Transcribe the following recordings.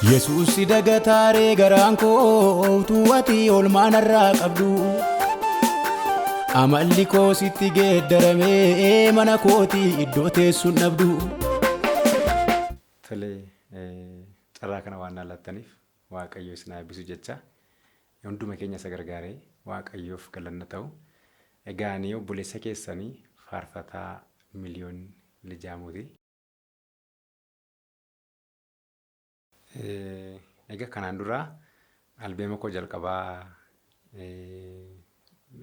Yesuus si dagataaree garaan koo utuu ati oolmaa narraa qabdu. Amalli koo sitti geeddaramee mana kooti iddoo teessuun dhabdu. Tole carraa kana waan naa laattaniif Waaqayyo isin haa eebbisu jecha hunduma keenya isa gargaaree Waaqayyoof galanna ta'u. Egaa ani obboleessa keessanii faarfataa Miliyoon Lijaamuuti. Egaa kanaan dura albeema koo jalqabaa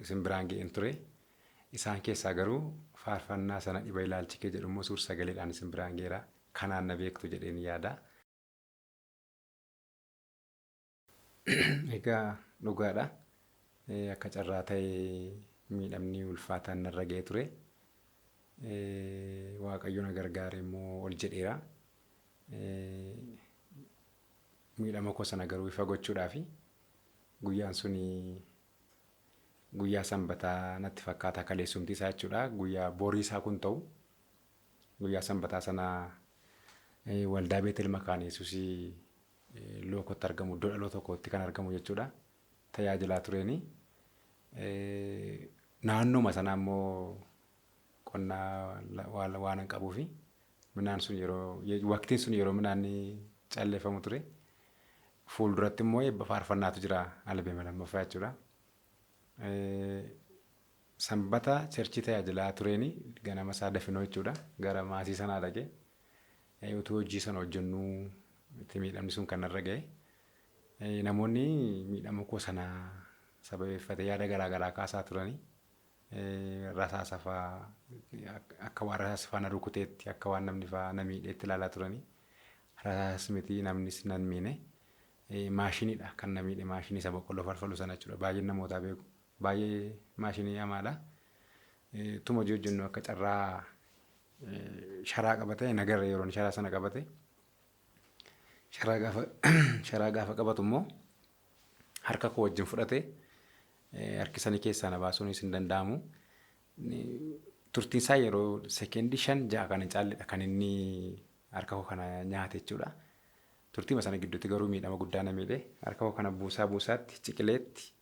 isin biraan ga'een ture. Isaan keessaa garuu faarfannaa sana dhiba ilaalchi kee jedhu immoo suur sagaleedhaan isin biraan ga'eera. Kanaan na beektu jedheen yaada. Egaa dhugaadha. Akka carraa ta'ee miidhamni ulfaataan narra ga'ee ture. Waaqayyo na gargaare immoo ol jedheera. Miidhama koo sana garuu ifa gochuudhaafi guyyaan suni guyyaa sanbataa natti fakkaata kaleessumti isaa jechuudha. Guyyaa borii isaa kun ta'u guyyaa sanbataa sana waldaa Beetel Makaana Yesuusii Lookotti argamu iddoo dhaloota kootti kan argamu jechuudha. Tajaajilaa tureeni. Naannooma sanaa immoo qonnaa waanan qabuufi midhaan sun yeroo waqtiin sun yeroo midhaanni calleeffamu ture. Fuulduratti immoo eebba faarfannaatu jira albeema lammaffaa jechuudha. Sanbata cherchii tajaajilaa tureeni ganama isaa dafinoo jechuudha gara maasii sanaa dhaqee utuu hojii sana hojjennuu itti miidhamni sun kan narra ga'e. Namoonni miidhama koo sana sababeeffatee yaada garaa garaa kaasaa turanii. Rasaasa fa'aa akka waan rasaasni fa'aa na rukuteetti akka waan namni fa'aa na miidheetti ilaalaa turanii. Rasaasas miti namnis nan miine. Maashiniidha kan na miidhe maashinii isa boqqolloo falfalu sana jechuudha. Baay'een namootaa beeku. Baay'ee maashinii hamaadha. Tuma hojii hojjennu akka carraa sharaa qabate hin agarre yeroo inni sharaa sana qabate. Sharaa gaafa sharaa gaafa qabatu immoo harka koo wajjin fudhate harkisanii keessaa na baasuunis hin danda'amu. Turtiin isaa yeroo sekeendii 5 6 kan hin caalledha kan inni harka koo kana nyaate jechuudha. Turtiima sana gidduutti garuu miidhama guddaa na miidhe. Harka koo kana buusaa buusaatti ciqileetti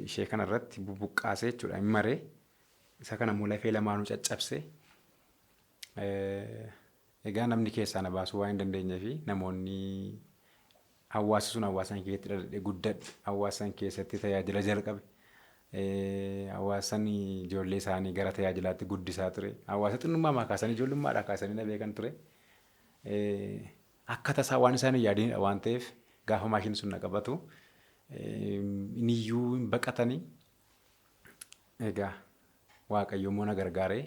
ishee kana irratti bubuqqaasee jechuudha hin maree. Isa kana immoo lafee lamaanuu caccabse. Egaa namni keessaa na baasuu waan hin dandeenyee fi namoonni hawaasi sun hawaasa san keessatti dhaladhe guddadhe hawaasa san keessatti tajaajila jalqabe hawaasa san ijoollee isaanii gara tajaajilaatti guddisaa ture hawaasa xinnummaa kaasanii ijoollummaadhaa kaasanii na beekan ture akka tasaa waan isaan hin yaadinidha waan ta'eef gaafa maashinni sun na qabatu iniyyuu hin baqatanii. Egaa Waaqayyo immoo na gargaaree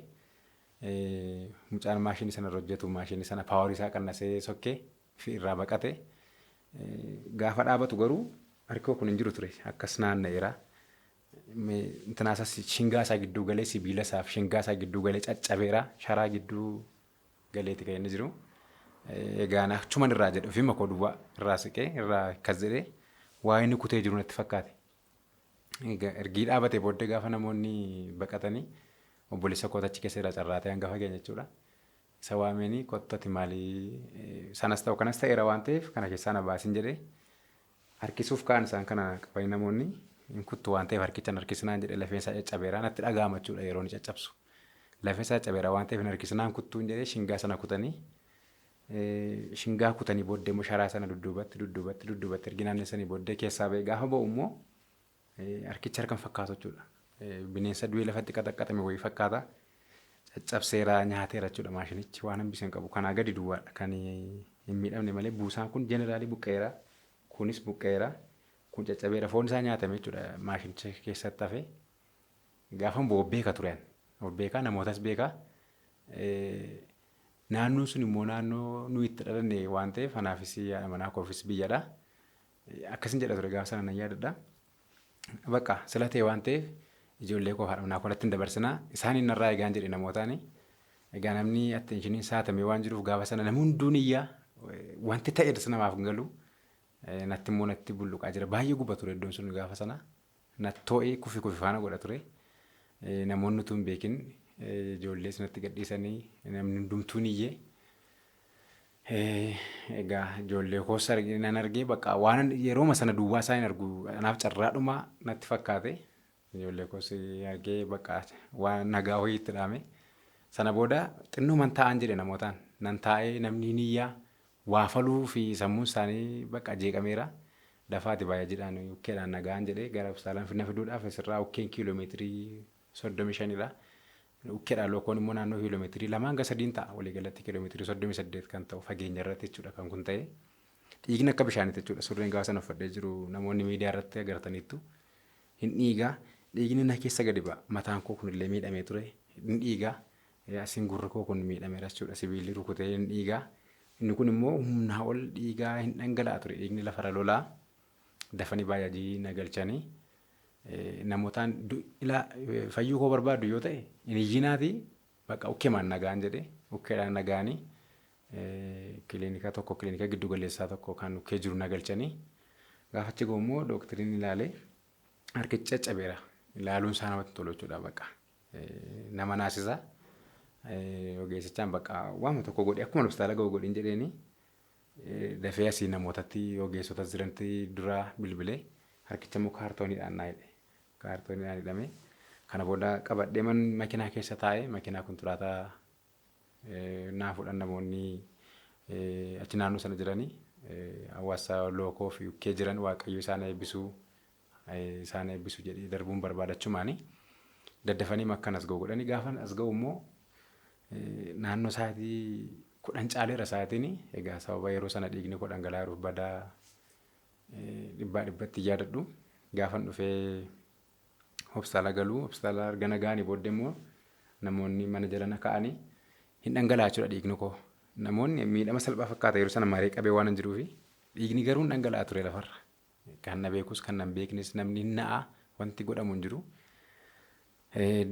mucaan maashinii sana irra hojjetu maashinii sana paawarii isaa qannasee sokkee fi irraa baqate. Gaafa dhaabatu garuu harki koo kun hin jiru ture akkas naanna'eera. Intinaa isaas shingaa isaa gidduu galee sibiila isaaf shingaa isaa gidduu galee caccabeera sharaa gidduu galeeti kan inni jiru. Egaa achuman irraa jedhe ofiima koo duwwaa irraa siqee irraa akkas jedhee waa inni kutee jiru natti fakkaate. Egaa ergii dhaabatee booddee gaafa namoonni baqatanii obboleessa kootu achi keessa jira carraa ta'e hangafa keenya jechuudha. Isa waameenii kottu ati maalii sanas ta'u kanas ta'eera waan ta'eef kana keessaa na baasin jedhee harkisuuf ka'an isaan kana qabanii namoonni hin kuttu waan ta'eef harkicha hin harkisinaan jedhee lafeen isaa caccabeera natti dhaga'ama jechuudha yeroo inni caccabsu. Lafeen isaa caccabeera waan ta'eef hin harkisinaan kuttuun jedhee shingaa sana kutanii shingaa kutanii booddee immoo sharaa sana dudduubatti dudduubatti dudduubatti ergi naannessanii booddee keessaa ba'e gaafa ba'u immoo harkichi harka hin fakkaatu jechuudha. Bineensa du'ee lafatti qaxaqqaxame wayii fakkaata. Caccabseera nyaateera jechuudha maashinichi waan hambise hin qabu. Kanaa gadi duwwaadha kan hin miidhamne malee buusaan kun jeneraalii buqqa'eera. Kunis buqqa'eera. Kun caccabeera foon isaa nyaatame jechuudha maashinicha keessatti hafe. Gaafan bu'u of beeka ture an. Of beeka namootas beeka. Naannoon sun immoo naannoo nuyi itti dhalanne waan ta'eef anaafis haadha manaa koofis biyyadha. Akkasin jedha ture gaafa sana nan yaadadha. Bakka sila ta'e waan ta'eef ijoollee koo haadha manaa koo natti hin dabarsinaa isaaniin narraa eegaan jedhe namootaani. Egaa namni attenshiniin saatamee waan jiruuf gaafa sana namni hunduun iyyaa wanti ta'e namaaf hin galu. Natti immoo natti bulluqaa jira. Baay'ee guba ture iddoon sun gaafa sana. Natti too'ee kufi kufi faana godha ture. Namoonni utuu hin beekin ijoollees natti gadhiisanii namni hundumtuu ni iyyee. Egaa ijoollee koos nan argee bakka waan yerooma sana duwwaa isaa hin argu anaaf carraadhuma natti fakkaate. Ijoollee koos argee bakka waan nagaa wayii itti dhaame. Sana booda xinnoo man taa'an jedhe namootaan. Nan taa'ee namni ni iyyaa waa faluu fi sammuun isaanii bakka jeeqameera. Dafaati baay'ee jedhaan ukkeedhaan nagaan jedhee gara hospitaalaan na fiduudhaaf asirraa ukkeen kiiloomeetirii 35dha. Ukkeedhaan lookoon immoo naannoo kiiloomeetirii 2 hanga 3 ta'a. Waliigalatti kiiloomeetirii 38 kan ta'u fageenya irratti jechuudha kan kun ta'e. Dhiigni akka bishaaniitti jechuudha. Surreen gaafa sana uffadhee jiru namoonni miidiyaa irratti agartaniittu. Hin dhiigaa. Dhiigni na keessa gadi ba'a. Mataan koo kunillee miidhamee ture. Hin dhiigaa. Asiin gurri koo kun miidhameera jechuudha. Sibiilli rukutee hin dhiigaa. Inni kun immoo humnaa ol dhiigaa hin dhangala'a ture. Dhiigni lafarra lolaa. Dafanii baay'ee na galchanii. Namootaan ilaa fayyuu koo barbaadu yoo ta'e hin iyyinaati bakka ukkeemaan nagaan jedhee ukkeedhaan nagaanii kiliinika tokko kiliinika giddu galeessaa tokko kan ukkee jiru na galchanii gaafa achi gahu immoo dooktariin ilaalee harkichi caccabeera ilaaluun isaa namatti tolu jechuudha bakka nama naasisa ogeessichaan bakka waanuma tokko godhe akkuma hospitaala gahu godhin jedheeni dafee asii namootatti ogeessota jiranitti dura bilbilee harkicha immoo kaartooniidhaan naa hidhe. Kaartooniidhaan hidhame. Kana booda qabadhee man makiinaa keessa taa'ee makiinaa konkolaataa naa fudhan namoonni achi naannoo sana jiranii hawaasa lookoo fi ukkee jiran waaqayyo isaan eebbisuu isaan eebbisu jedhee darbuun barbaadachumaani. Daddafanii akkan as ga'u godhanii gaafa as ga'u immoo naannoo sa'aatii 10 caaleera sa'aatiin egaa sababa yeroo sana dhiigni koo dhangala'aa jiruuf badaa dhibbaa dhibbatti yaadadhu. Gaafan dhufee hospitaala galuu hospitaala erga na ga'anii booddee immoo namoonni mana jala na kaa'anii hin dhangala'aa jechuudha dhiigni koo. Namoonni miidhama salphaa fakkaata yeroo sana maree qabee waan hin jiruufi dhiigni garuu hin dhangala'aa ture lafarra. Kan na beekus kan na hin beeknes namni hin na'a wanti godhamu hin jiru.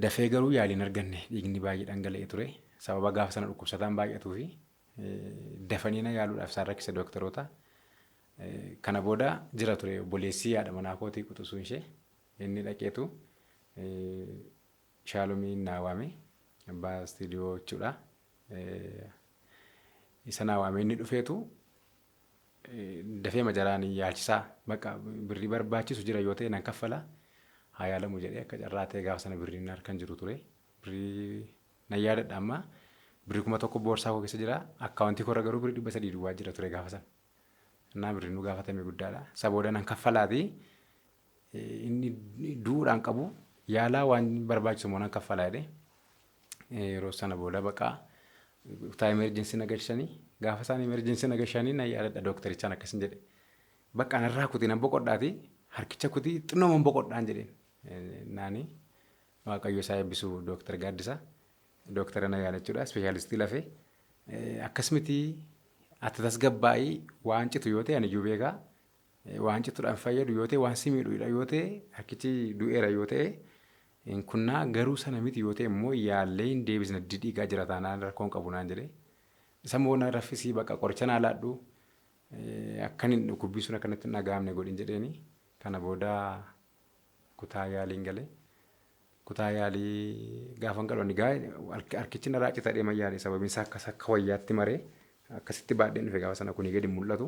Dafee garuu yaalii hin arganne dhiigni baay'ee dhangala'ee ture. Sababa gaafa sana dhukkubsataan baay'atuu fi dafanii na yaaluudhaaf isaan rakkise dooktaroota. Kana booda jira ture obboleessi haadha manaa kootii quxisuun ishee inni dhaqeetu Shaalomiin naa waame abbaa istiidiyoo jechuudha. Isa naa waame inni dhufeetu dafee majaraan yaalchisaa bakka birrii barbaachisu jira yoo ta'e nan kaffala haa yaalamu jedhee akka carraa ta'e gaafa sana birriin harkan jiru ture. Birrii nan yaadadha amma birrii 1000 boorsaa koo keessa jira akkaawuntii koorra garuu birrii 300 duwwaa jira ture gaafa sana. Innaa birriin nu gaafatame guddaadha. Isa booda nan kaffalaati inni du'uudhaan qabu yaalaa waan barbaachisu immoo nan kaffalaa jedhee yeroo sana booda baqa kutaa emerjensii na galchanii gaafa isaan emerjensii na galchanii nan yaadadha dooktarichaan akkasin jedhe. Bakka anarraa kutii nan boqodhaati harkicha kutii xinnoo man boqodhaan jedheen. Naani Waaqayyo isaa eebbisu dooktar Gaaddisa dooktara na yaadachuudha ispeeshaalistii lafee. Akkas miti ati tasgabbaa'ii waan citu yoo ta'e ani iyyuu beekaa waan cituudhaan fayyadu yoo ta'e waan si miidhuudha yoo ta'e harkichi du'eera yoo ta'e hin kunnaa garuu sana miti yoo ta'e immoo yaallee hin deebisna didhiigaa jira taanaan rakkoon qabu naan jedhee. Isa immoo na raffisii bakka qoricha naa laadhu akkan hin dhukkubbii sun akkanatti hin dhaga'amne godhin jedheeni. Kana booda kutaa yaaliin galee. Kutaa yaalii gaafan galu ani harkichi narraa cita deema yaale sababiin isaa akkas akka wayyaatti maree akkasitti baadheen dhufe gaafa sana kunii gadi mul'atu.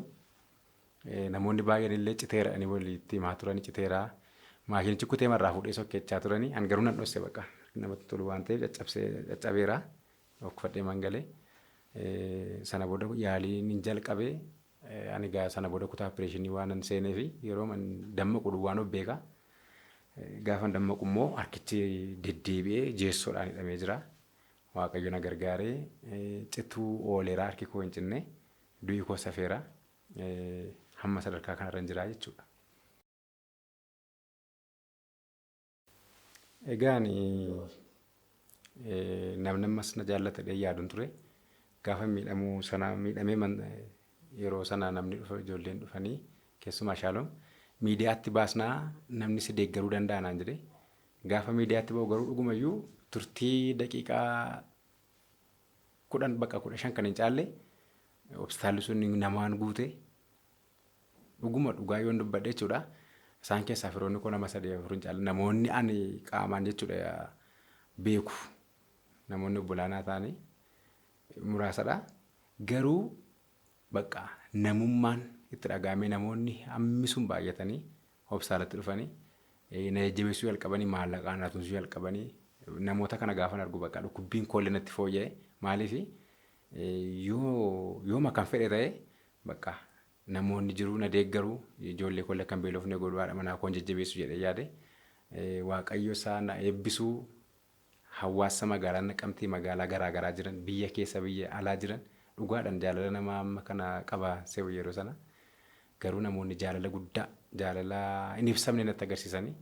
Namoonni baay'een illee citeera ani walitti himaa turani citeera. Maashinichi kutee marraa fuudhee sokkechaa turani an garuu nan dhosse baqa namatti tolu waan ta'eef caccabsee caccabeera uffadhee mangalee. Sana booda yaaliin hin jalqabee ani gaa sana booda kutaa opereeshinii waan an seenee fi yeroo an dammaqu duwwaan of beeka. Gaafan dammaqu immoo harkichi deddeebi'ee jeessoodhaan hidhamee jira. Waaqayyo na gargaaree cituu ooleera harki koo hin cinne du'i koo safeera hamma sadarkaa kanarra hin jira jechuudha. Egaa ani namni ammas na jaallata jedhee yaadun ture. Gaafa miidhamuu sana miidhamee yeroo sana namni dhufe ijoolleen dhufanii keessumaa Shaaloom miidiyaatti baasnaa namni si deeggaruu danda'a naan jedhe. Gaafa miidiyaatti ba'u garuu dhugumayyuu turtii daqiiqaa 10 bakka 15 kan hin caalle hospitaalli sun namaan guute. Dhuguma dhugaa yoon dubbadhe jechuudha. Isaan keessaa firoonni koo nama 3 4 hin caalle namoonni ani qaamaan jechuudha beeku namoonni obbolaanaa ta'anii muraasadha. Garuu Bakka namummaan itti dhaga'amee namoonni hammi sun baay'atanii hospitaalatti dhufanii na jajjabeessuu jalqabanii, maallaqaan na tumsuu jalqabanii, namoota kana gaafan argu bakka dhukkubbiin koollee natti fooyya'e. Maaliif, yoo yooma kan fedhe ta'e bakka namoonni jiru na deeggaru, ijoollee koollee kan beelofne godhu, haadha manaa koon jajjabeessu jedhee yaade. Waaqayyo isaa na eebbisuu, hawaasa magaalaa Naqamtee, magaalaa garaa garaa jiran, biyya keessa, biyya alaa jiran, dhugaadhaan jaalala nama amma kana qaba se'u yeroo sana. Garuu namoonni jaalala guddaa, jaalala hin ibsamne natti agarsiisanii,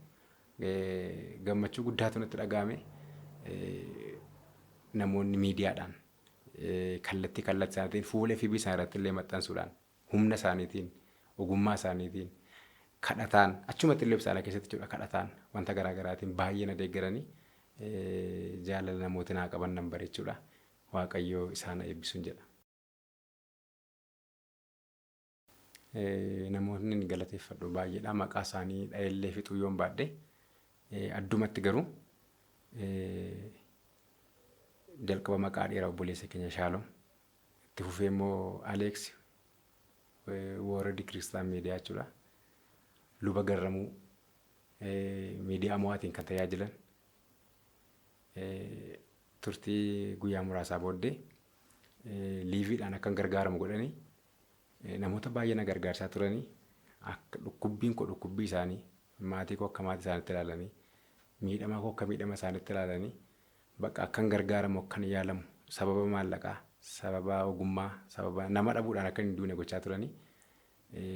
gammachuu guddaatu natti dhaga'ame. Namoonni miidiyaadhaan kallattii kallattii isaaniitiin, fuula FB isaanii irratti illee maxxansuudhaan, humna isaaniitiin, ogummaa isaaniitiin, kadhataan, achumatti illee hospitaala keessatti jechuudha, kadhataan, wanta garaa garaatiin baay'ee na deeggaranii, jaalala namooti naa qaban nan bare jechuudha. Waaqayyo isaan eebbisuun jedha. Namoonni hin galateeffadhu baay'eedha. Maqaa isaanii dha'ellee fixuu yoon baadhe, addumatti garuu jalqaba maqaa dheeraa obboleessa keenya Shaalom, itti fufee immoo Aleeks World Kiristaan Miidiyaa jechuudha. Luba Garramuu miidiyaa mo'aatiin kan tajaajilan, turtii guyyaa muraasaa booddee liiviidhaan akkan gargaaramu godhanii, namoota baay'ee na gargaarsaa turanii, akka dhukkubbiin koo dhukkubbii isaanii, maatii koo akka maatii isaaniitti ilaalanii, miidhama koo akka miidhama isaaniitti ilaalanii, bakka akkan gargaaramu, akkan yaalamu, sababa maallaqaa, sababa ogummaa, sababa nama dhabuudhaan akka hin duune gochaa turanii,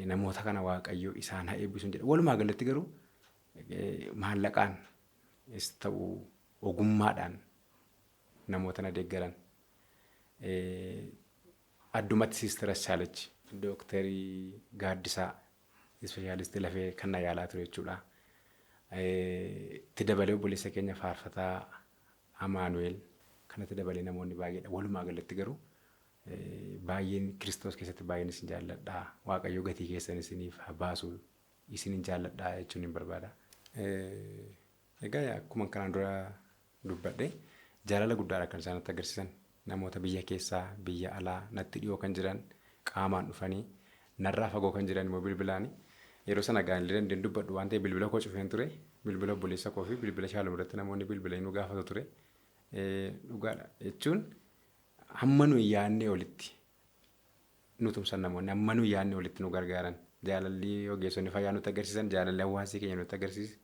namoota kana Waaqayyo isaan haa eebbisuun jedha. Walumaa galatti garuu maallaqaan is ta'u ogummaadhaan namoota na deeggaran, addumatti Sister Aschaalechi, Dooktarii Gaaddisaa, ispeeshaalistii lafee kan na yaalaa ture jechuudha. Itti dabalee obboleessa keenya faarfataa Amaanu'eel, kanatti dabalee namoonni baay'eedha. Walumaa galatti garuu baay'een Kiristoos keessatti baay'een isin jaalladha. Waaqayyo gatii keessan isiniif haa baasu, isinin jaalladha jechuun hin barbaada. Egaa akkuma kanaan dura dubbadhe, jaalala guddaadha kan isaan natti agarsiisan. Namoota biyya keessaa, biyya alaa, natti dhiyoo kan jiran qaamaan dhufanii, narraa fagoo kan jiran immoo bilbilaani. Yeroo sana gaa'ellee dandeen dubbadhu waan ta'eef bilbila koo cufeen ture. Bilbila obboleessa koo fi bilbila Shaalom irratti namoonni bilbilanii nu gaafatu ture. Dhugaadha jechuun hamma nuyi yaadnee olitti nu tumsan namoonni, hamma nuyi yaadnee olitti nu gargaaran. Jaalalli ogeessonni fayyaa nutti agarsiisan, jaalalli hawaasni keenya nutti agarsiise,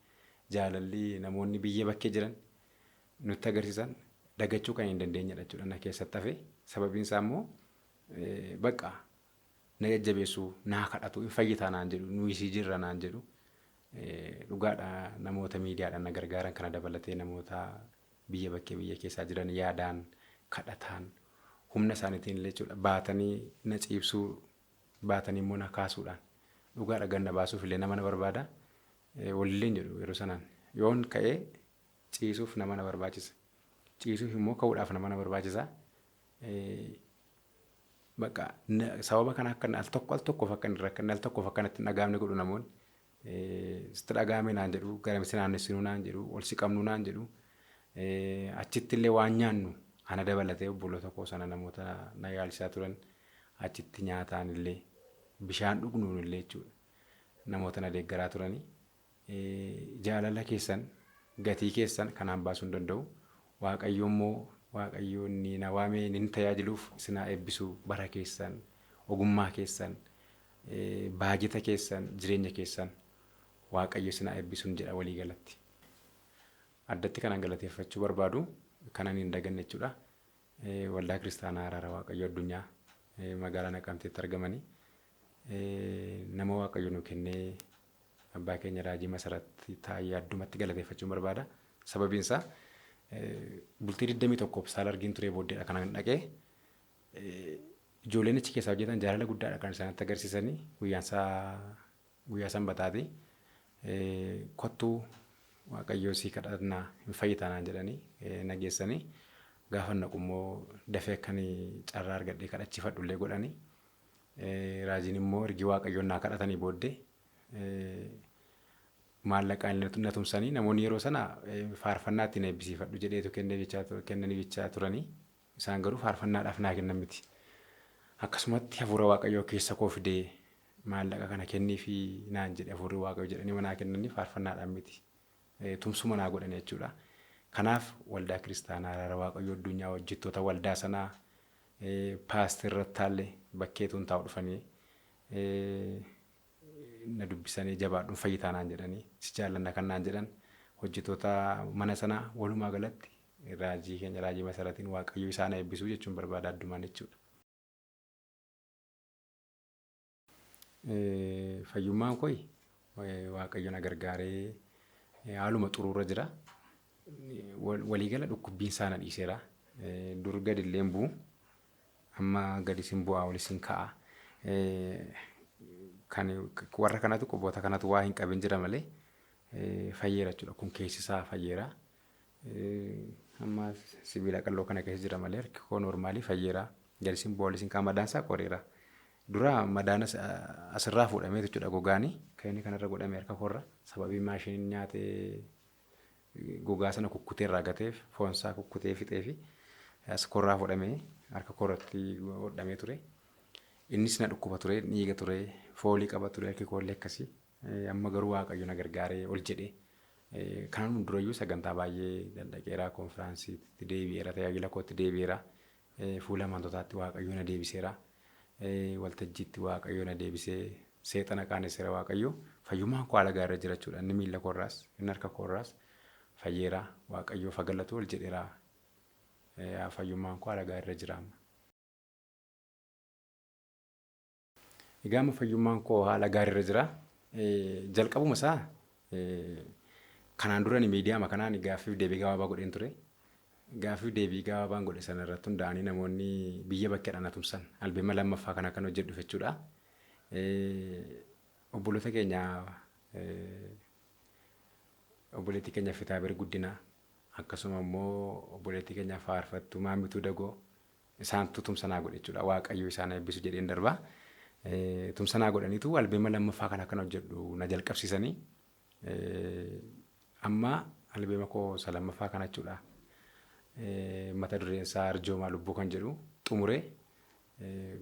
jaalalli namoonni biyya bakkee jiran nutti agarsiisan dagachuu kan hin dandeenyedha jechuudha na keessatti hafe. Sababiin isaa immoo bakka na jajjabeessu, naa kadhatu, hin fayyitaa naan jedhu, nuyi sii jirra naan jedhu. Dhugaadha, namoota miidiyaadhaan na gargaaran kana dabalatee namoota biyya bakkee, biyya keessaa jiran, yaadaan, kadhataan, humna isaaniitiin illee jechuudha, baatanii na ciibsuu, baatanii immoo na kaasuudhaan, dhugaadha, ganna baasuuf illee nama na barbaada. Walillee hin jedhu yeroo sanaan. Yoon ka'ee ciisuuf nama na barbaachisa. Ciisuuf immoo ka'uudhaaf nama na barbaachisa. Bakka sababa kana akka al tokko al tokkoof akka hin rakkanne, al tokkoof akka natti hin dhaga'amne godhu namoonni. Sitti dhaga'ame naan jedhu, gara si naannessinuu naan jedhu, ol si qabnu naan jedhu. Achitti illee waan nyaannu ana dabalatee obboloota koo sana namoota na yaalchisaa turan, achitti nyaataan illee, bishaan dhugnuun illee jechuudha, namoota na deeggaraa turanii. Jaalala keessan, gatii keessan kanaan baasuu hin danda'u. Waaqayyo immoo, Waaqayyo inni na waamee inni tajaajiluuf, isin haa eebbisu. Bara keessan, ogummaa keessan, baajeta keessan, jireenya keessan Waaqayyo isin haa eebbisuun jedha walii galatti. Addatti kanan galateeffachuu barbaadu, kanan hin daganne jechuudha, Waldaa Kiristaanaa Araara Waaqayyo Addunyaa magaalaa Naqamteetti argamanii, nama Waaqayyo nu kennee, abbaa keenya Raajii Masarat Taayyee addumatti galateeffachuun barbaada. Sababiin isaa bultii 21 hospitaala argiin turee booddeedha kanan dhaqee. Ijoolleen achi keessaa hojjetan jaalala guddaadha kan isaanitti agarsiisanii. Guyyaan isaa guyyaa Sanbataati. Kottuu, Waaqayyoo sii kadhannaa, hin fayyitaa naan jedhanii na geessanii, gaafa naqu immoo dafee akkan carraa argadhee kadhachiifadhu illee godhanii. Raajiin immoo ergi Waaqayyoon naa kadhatanii booddee maallaqaan na tumsanii, namoonni yeroo sana faarfannaa ittiin eebbisiifadhu jedheetu kennanii jechaa turanii, isaan garuu faarfannaadhaaf naa kennan miti. Akkasumatti hafuura Waaqayyoo keessa koo fidee maallaqa kana kenniifi naan jedhe hafuurri Waaqayyoo jedhanii manaa kennanii faarfannaadhaan miti. Tumsuma naa godhan jechuudha. Kanaaf waldaa kiristaanaa araara Waaqayyoo addunyaa hojjettoota waldaa sanaa paaster Rattaallee bakkeetuun taa'u dhufanii na dubbisanii jabaadhuun fayyitaa naan jedhanii si jaallanna kan naan jedhan hojjettoota mana sanaa walumaa galatti raajii keenya raajii masaratiin Waaqayyo isaan eebbisuu jechuun barbaada addumaan jechuudha. Fayyummaan koo Waaqayyo na gargaaree haaluma xuruurra jira. Waliigala dhukkubbiin isaa na dhiiseera. Dur gadi illee hin bu'u. Amma gadi sin bu'aa ol sin ka'a. Kan warra kanatu quboota kanatu waa hin qabin jira malee fayyeera jechuudha. Kun keessi isaa fayyeera. Amma sibiila qalloo kana keessa jira malee harki koo noormaalii fayyeera. Gadi sin bu'aa ol sin ka'a madaan isaa qoreera. Dura madaan asirraa fuudhamee jechuudha gogaanii kan inni kanarra godhame harka koorra sababii maashiniin nyaatee gogaa sana kukkutee irraa gateef foonsaa kukkutee fixee fi as korraa fuudhamee harka koorratti hodhamee ture. Innis na dhukkuba ture, dhiiga ture, foolii qaba ture harki koollee akkasii. Amma garuu Waaqayyo na gargaaree ol jedhee kanaan durayyuu sagantaa baay'ee dandaqeera konfiraansiitti deebi'eera tajaajila kootti deebi'eera fuula amantootaatti Waaqayyo na deebiseera. Waltajjiitti Waaqayyo na deebisee seexana qaanesseera Waaqayyo fayyummaan koo haala gaariirra jira jechuudha. Inni miila koorraas inni harka koorraas fayyeera Waaqayyo fagalatu ol jedheera fayyummaan koo haala gaariirra jira amma. Egaa amma fayyummaan koo haala gaariirra jira. Jalqabuma isaa kanaan dura miidiyaa kanaan gaaffiif deebii gabaabaa godheen ture. Gaaffiif deebii gabaabaan godhe sana irratti hundaa'anii namoonni biyya bakkeedhaan na tumsan albeema lammaffaa kana kan hojjedhu jechuudha. Obboloota keenya obboleettii keenya Fitaabeer Guddinaa akkasuma immoo obboleettii keenya Faarfattuu Maammituu Dagoo isaantu tumsa naa godhe jechuudha. Waaqayyo isaan eebbisu jedheen darba. Tumsa naa godhaniitu albeema lammaffaa kana kan hojjedhu na jalqabsiisanii amma albeema koo isa lammaffaa kana jechuudha. Mata dureen isaa arjoomaa lubbuu kan jedhu xumuree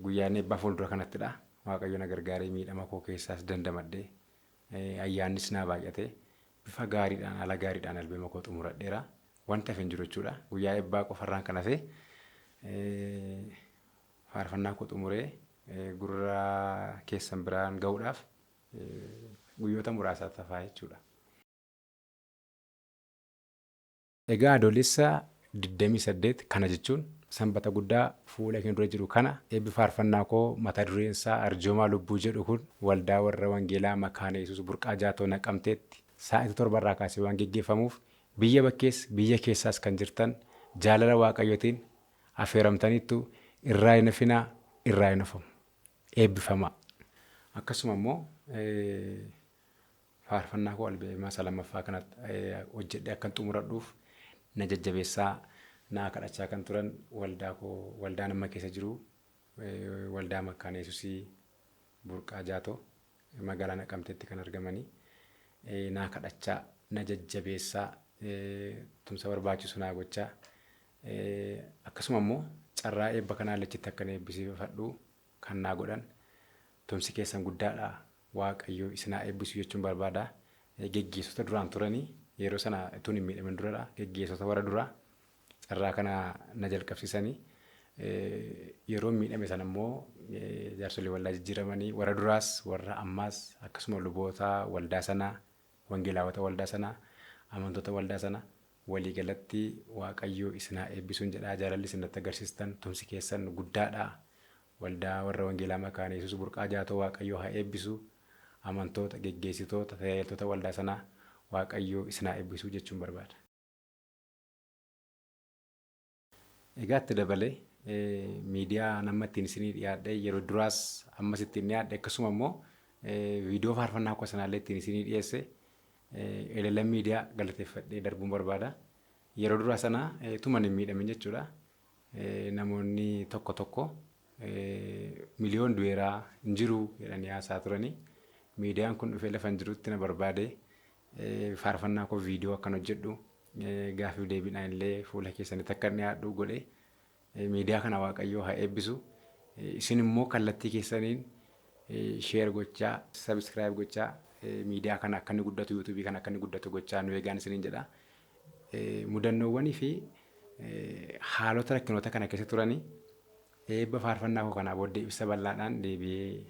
guyyaan eebbaa fuuldura kanattidha. Waaqayyo na gargaaree miidhama koo keessaas dandamadhee ayyaannis naa baay'atee bifa gaariidhaan haala gaariidhaan albeema koo xumuradheera. Wanta hafe hin jiru jechuudha. Guyyaa eebbaa qofarraan kan hafe faarfannaa koo xumuree gurra keessan biraan ga'uudhaaf guyyoota muraasaatu hafaa jechuudha. Egaa adoolessa 28 kana jechuun sanbata guddaa fuula keenya dura jiru kana eebbi faarfannaa koo mata dureen isaa arjoomaa lubbuu jedhu kun waldaa warra wangeelaa makaana Yesuus burqaa jaatoo naqamteetti sa'aatii torbarraa kaasee waan geggeeffamuuf biyya bakkees biyya keessaas kan jirtan jaalala Waaqayyootiin affeeramtaniittu irraa hin hafinaa irraa hin hafamu. Eebbifamaa. Akkasuma immoo faarfannaa koo albeemaa isa lammaffaa kanatti hojjedhee akkan xumuradhuuf na jajjabeessaa naa kadhachaa kan turan waldaa koo waldaa nama keessa jiru waldaa Makkaana Yesuusii Burqaa Jaatoo magaalaa Naqamteetti kan argamanii naa kadhachaa na jajjabeessaa tumsa barbaachisu naa gochaa akkasuma immoo carraa eebba kanaa lachitti akkan eebbisiifadhu kan naa godhan tumsi keessan guddaadha Waaqayyo isin haa eebbisu jechuun barbaada. Geggeessota duraan turanii yeroo sana utuun hin miidhamin duradha. Geggeessota warra duraa carraa kana na jalqabsiisanii yeroo miidhame sana immoo jaarsolii waldaa jijjiiramanii warra duraas warra ammaas akkasuma luboota waldaa sanaa wangeelaawota waldaa sanaa amantoota waldaa sanaa waliigalatti Waaqayyo isin haa eebbisuun jedhaa jaalalli isin natti agarsiistan tumsi keessan guddaadha. Waldaa warra wangeelaa makaana Yesuus burqaa jaatoo Waaqayyo haa eebbisu. Amantoota geggeessitoota tajaajiltoota waldaa sanaa Waaqayyo isin haa eebbisuu jechuun barbaada. Egaa itti dabalee miidiyaa nama ittiin isinii dhiyaadhe yeroo duraas ammas ittiin dhiyaadhe akkasuma immoo viidiyoo faarfannaa koo sanaallee ittiin isinii dhiyeesse Elelan miidiyaa galateeffadhee darbuun barbaada. Yeroo duraa sana tuman hin miidhamin jechuudha. Namoonni tokko tokko miliyoon du'eeraa hin jiru jedhanii haasaa turanii. Miidiyaan kun dhufee lafa hin jirutti na barbaade faarfannaa koo viidiyoo akkan hojjedhu gaaffiif deebiidhaan illee fuula keessanitti akka dhiyaadhu godhe miidiyaa kana Waaqayyoo haa eebbisu. Isin immoo kallattii keessaniin share gochaa, subscribe gochaa, miidiyaa kana akka inni guddatu, yuutuubii kana akka inni guddatu gochaa nu eegaan isiniin jedha. Mudannoowwanii fi haalota rakkinoota kana keessa turanii eebba faarfannaa koo kanaa booddee ibsa bal'aadhaan deebi'ee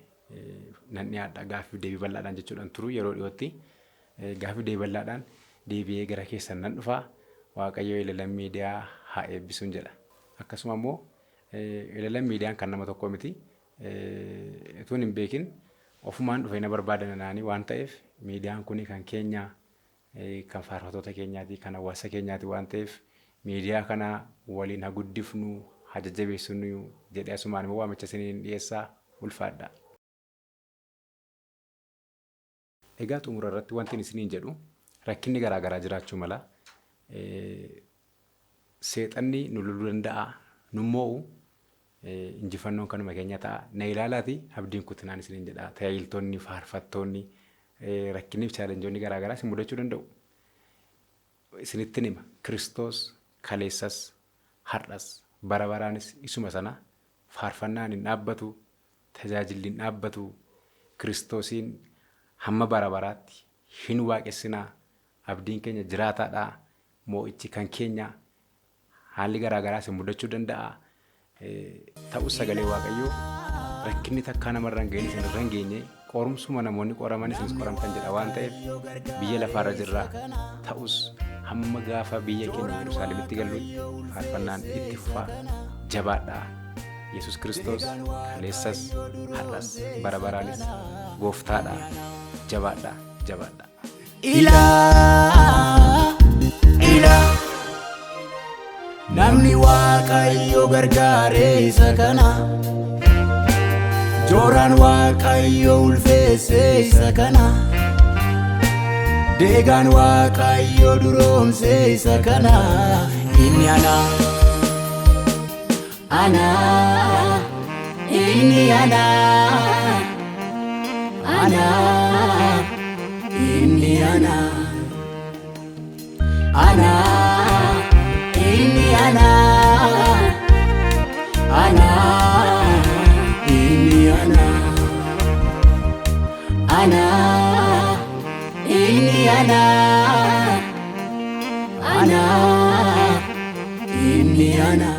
nan dhiyaadha. Gaaffiif deebii bal'aadhaan jechuudhaan turu yeroo dhiyootti gaaffiif deebii bal'aadhaan deebi'ee gara keessan nan dhufa. Waaqayyo Ilalan Miidiyaa haa eebbisuun jedha. Akkasuma immoo Ilalan Miidiyaan kan nama tokkoo miti. Utuun hin beekin ofumaan dhufee na barbaadan naanii waan ta'eef miidiyaan kun kan keenya, kan faarfattoota keenyaati, kan hawaasa keenyaati waan ta'eef miidiyaa kana waliin haa guddifnu, haa jajjabeessinu jedhee asumaan immoo waamicha isiniin dhiyeessaa ulfaadha. Egaa xumura irratti wanti isiniin jedhu rakkinni garaa garaa jiraachuu mala. Seexanni nu loluu danda'a, nu moo'u, injifannoon kanuma keenya ta'a. Na ilaalaati abdiin kutinaan isiniin jedha. Tajaajiltoonni, faarfattoonni, rakkinni fi chaalenjoonni garaa garaa isin mudachuu danda'u. Isinittin hima, Kiristoos kaleessas, har'as, bara baraanis isuma sana. Faarfannaan hin dhaabbatu, tajaajilli hin dhaabbatu. Kiristoosiin hamma bara baraatti hin waaqessinaa. Abdiin keenya jiraataadha. Moo'ichi kan keenya. Haalli garaa garaa isin mudachuu danda'a. Ta'us sagalee Waaqayyoo rakkinni takkaa namarra hin gahin isin irra hin geenye qorumsuma namoonni qoraman isinis qoramtan jedha waan ta'eef biyya lafaarra jirra. Ta'us hamma gaafa biyya keenya Yerusaalemitti gallutti faarfannaan itti fufaa jabaadhaa. Yesus Kiristoos kaleessas har'as bara baraanis gooftaadha. Jabaadhaa jabaadhaa. Ilaa, ilaa, namni Waaqayyo gargaare isa kana. Jooraan Waaqayyo ulfeesse isa kana. Deegaan Waaqayyo duroomse isa kana. Inni ana. Ana. Inni ana. Ana. Inni ana. Ana. Inni ana. Ana. Inni ana. Ana. Inni ana. Ana. Inni ana.